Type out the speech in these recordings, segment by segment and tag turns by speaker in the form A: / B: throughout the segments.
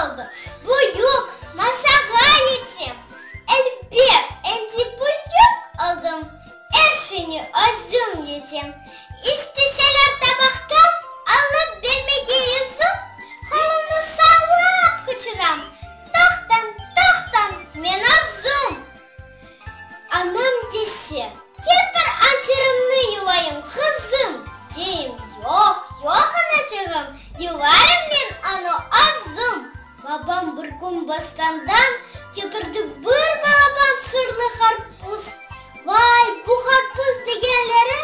A: oldı, büyük, masağa yetem. Elbet, endi büyük oldım, er şeyni özüm yetem. İsteseler tabaqtan alıp bermege yüzüm, qolumnı sallap qıçıram, Toqtañ, toqtañ, men özüm! Anam dese, Ketir anterimni yuvayım, qızım, deyim, Yoq, yoq, anaçığım, yuvarım men onı özüm. Babam bir kün bostandan ketirdi bir balaban sırlı qarpuz. Vay, bu qarpuz degenleri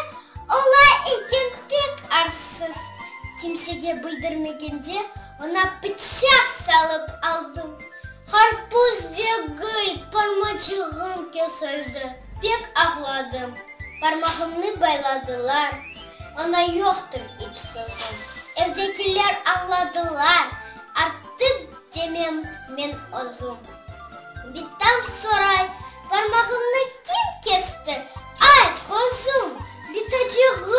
A: ola eken pek arsız. Kimsege bildirmegende oña pıçaq salıp aldım. Qarpuz degil, parmaçığım kesildi, pek ağladım. Parmağımnı bayladılar, oña yoqtır iç sözüm. Evdekiler añladılar, artıq demem men özüm. Bitam soray, parmağımnı kim kesti, ayt, qozum, bitacığım.